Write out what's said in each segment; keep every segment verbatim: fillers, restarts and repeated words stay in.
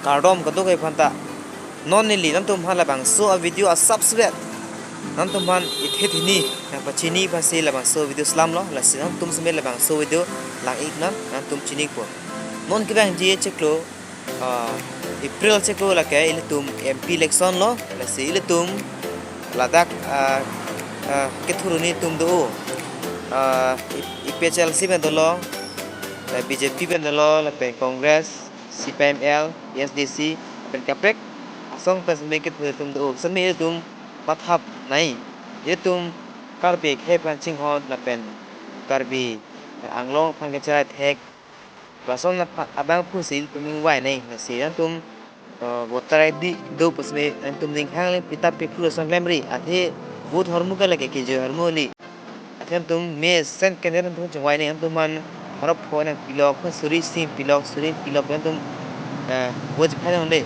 Kardom kadokave aphanta. Non neli nangtumphan labangso a-video asap sibet nangtumphan ithe thini nangpachini aphansi labangso video selamlo. Lasi nangtum seme labangso video lang-iknon, nangtum chinipo. Non kevangji chiklo, ah, April chiklo lake ilitum M P election lo. Lasi ilitum ladak, ah, ah, kethuruni atum do. Ah, A P H L C pen dolo, la B J P pen dolo, lapen Congress, C P I M L, A S D C, lapen kaprek asong pen seme kethur atum do. Seme ilitum mathap nai. Ilitum Karbi akhei aphan chinghon lapen Karbi Anglong aphan kacherai thek. Lason apha-, abang pusi ilitum ningvai nai. Lasi nangtum, eh, voter I D do pu seme nangtum ninghang le pita pikru ason klemri. Athe vote ahormu ke lake kejoi ahormu kali. Athe nangtum mesen candidate nangtum chingvai nai, nangtumphan arop pho nangpilok, suri isi nangpilok, suri nangpilok nangtum, eh, vote phai nang le.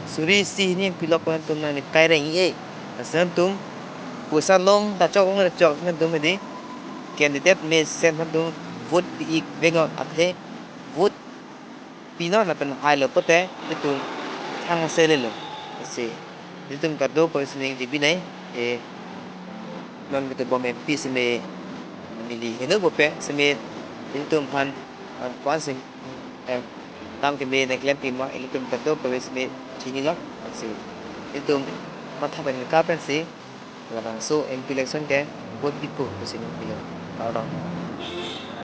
Suri isi hini nangpilok nangtum nang kai reng-i-e. Lasi nangtum poisa long ta chok long ta chok nangtum hedi candidate mesen nangtum vote pi-ik vek non, athe vote pinon lapen hailo pote itum thang selelo. Lasi itum kadokave si ningjepi nai, eh, non ketebom M P seme neli heno bope seme itumphan, ah, kuan sing, eh, tam keme nangklem pima, ilitum kadokave seme chinilo. Lasi itum mathap pen kap pensi labangso M P election ke vote pipo pusi ningpilo. Kardom.